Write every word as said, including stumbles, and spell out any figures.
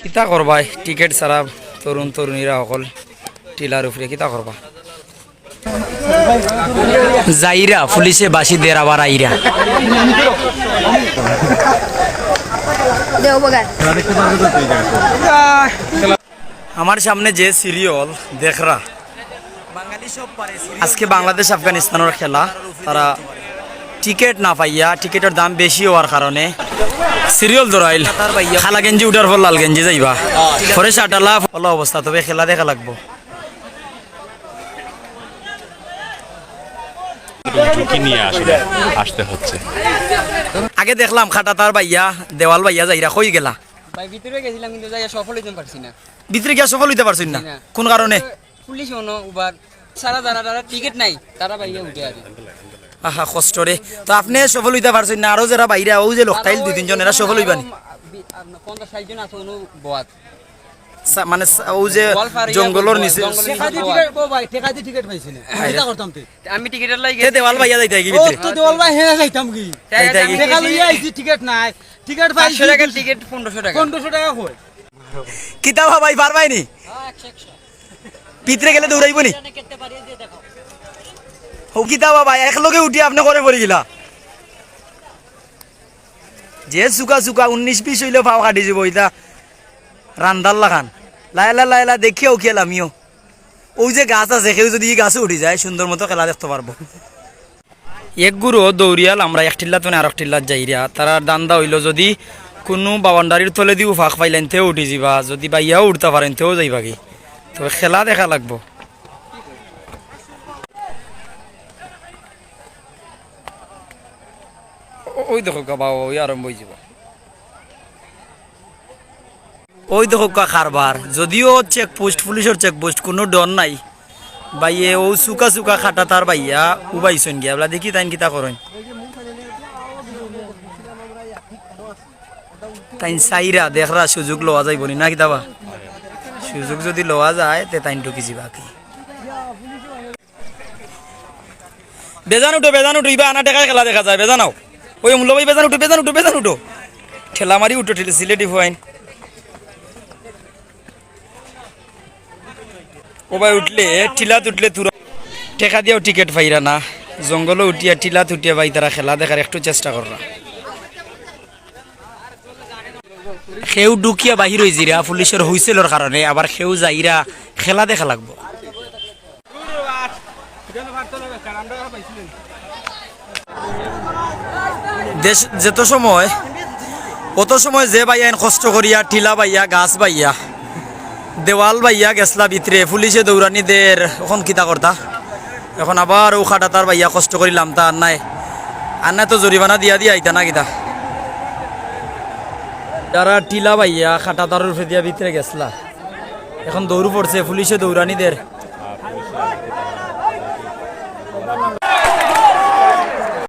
কিতা করবায়, টিকিট ছাড়া তরুণ তরুণীরা অকল টিলার উপরে, কিতা করবা? যাইরা, পুলিশে বাঁশি দের আবার আইরা। আমার সামনে যে সিরিয়ল দেখরা, আজকে বাংলাদেশ আফগানিস্তানর খেলা, তারা টিকিট না পাইয়া, টিকিটর দাম বেশি অওয়ার কারণে সিরিয়ল ধরাইল। কালা গেঞ্জি উঠার পর লাল গেঞ্জি যাইবা, পরে শার্ট আলা, ভালা অবস্থা, তবে খেলা দেখা লাগবো। ঝুঁকি নিয়ে আসলে আসতে হচ্ছে। আগে দেখলাম কাঁটাতার বাইয়া, দেওয়াল বাইয়া যাইরা, কই গেলা? ভাই, ভিতরে গেছিলাম, কিন্তু যাইয়া সফল হইতে পারছি না। ভিতরে গিয়া সফল হইতে পারছইন না? জি না। কোন কারণে? পুলিশ অনো উবার, সারা যারা, যারা টিকিট নাই, তারা বাইরে উঠে আর। আহা, কষ্ট রে। তো আপনে সফল হইতে পারছইন না, আরো যারা বাইরে, অউ যে লোকটাইল দুই তিনজন, এরা সফল হইবা নি? পঞ্চাশ ষাট জন আছে, অনো বওয়াত। সা-, মানে সা-, অউ যে জঙ্গলর নিচে। টেকা দি টিকিট, ও ভাই, টেকা দি টিকিট পাইছি না। কিতা করতাম তে? আমি টিকিটর লাগি তে দেওয়াল বাইয়া যাইতা কি ভিতরে? ও তো দেওয়াল বাইয়া যাইতাম কি? যাইতা কি? টেকা লইয়া আইছি, টিকিট নাই। টিকিট পাইছি পাঁচশো টাকার টিকিট, পনেরোশো টাকা। পনেরোশো টাকা কই? কিতা বা ভাই, পারবায় নি? ভিতরে গেলে দৌড়াইবো নি? ও কিতা বা ভাই, একলগে উঠি আপনে করে পড়ি গেলা। যে চুকা চুকা উনিশ বিশ হইলে পাও কাটি যাইবো, ইতা রান্দার লাখান। লায়লা, লায়লা, দেখিয়াও খেল আমিও। অউ যে গাছ আছে, কেউ যদি ই গাছে উঠি যায়, সুন্দর মতো খেলা দেখতে পারবো। এক গুরু দৌড়িয়াল আমরা এক টিল্লা তনে আরক টিল্লাত যাইরা, তারার ধান্দা অইলো যদি কুনু বাউন্ডারির তলেদিও ফাঁক পাইলাইন তেও উঠি যিবা, যদি বাইয়াও উঠতা পারেন তেও যাইবা কি। তবে খেলা দেখা লাগবো। ও-, ওই দেখো গা বাবা, ওই আরম্ভ অই যিবো। ওই দেখো কা কারবার, যদিও চেকপোস্ট, পুলিশর চেকপোস্ট, কুনু ডর নাই। বাইয়ে ও চুকা চুকা কাঁটাতার বাইয়া উবাইছইন গিয়া, বলা দেখি তাইন কিতা করইন। তাইন চাইরা দেখরা সুযোগ লওয়া যাইবো নি না কিতা বা? সুযোগ যদি লওয়া যায়, তে তাইন ঢুকি যিবা কি। বেজান উঠো, বেজান উঠো, ইবা আনা টেকায় খেলা দেখা যায়, বেজান আও। ওই অমূল্য ভাই, বেজান উঠো, বেজান উঠো, বেজান উঠো। ঠেলা মারি উঠো, ঠেলে সিলেটি ফুয়াইন। ও ভাই উঠলে, টিলাত উঠলে তুরা। টেকা দিয়াও টিকিট পাইরা না। জঙ্গলো উঠিয়া, টিলাত উঠিয়া ভাই তারা খেলা দেখার একটু চেষ্টা কররা। কেউ ঢুকিয়া বাহির অই যিরা পুলিশর হুইসেলর কারণে, আবার কেউ যাইরা খেলা দেখা লাগবো। দেশ যত সময়, অত সময় যে বাইয়াইন কষ্ট করিয়া, টিলা বাইয়া, গাছ বাইয়া, দেওয়াল বাইয়া গেছলা ভিতরে, পুলিশে দৌড়ানি দের, অখন কিতা করতা? অখন আবার ও কাঁটাতার বাইয়া কষ্ট করিলাম, তা আর নাই, আর নাই তো জরিমানা দিয়া দিয়া আইতা না কিতা? যারা টিলা বাইয়া কাঁটাতার উপরে দিয়া ভিতরে গেছলা, অখন দৌড় পড়ছে, পুলিশে দৌড়ানি দের।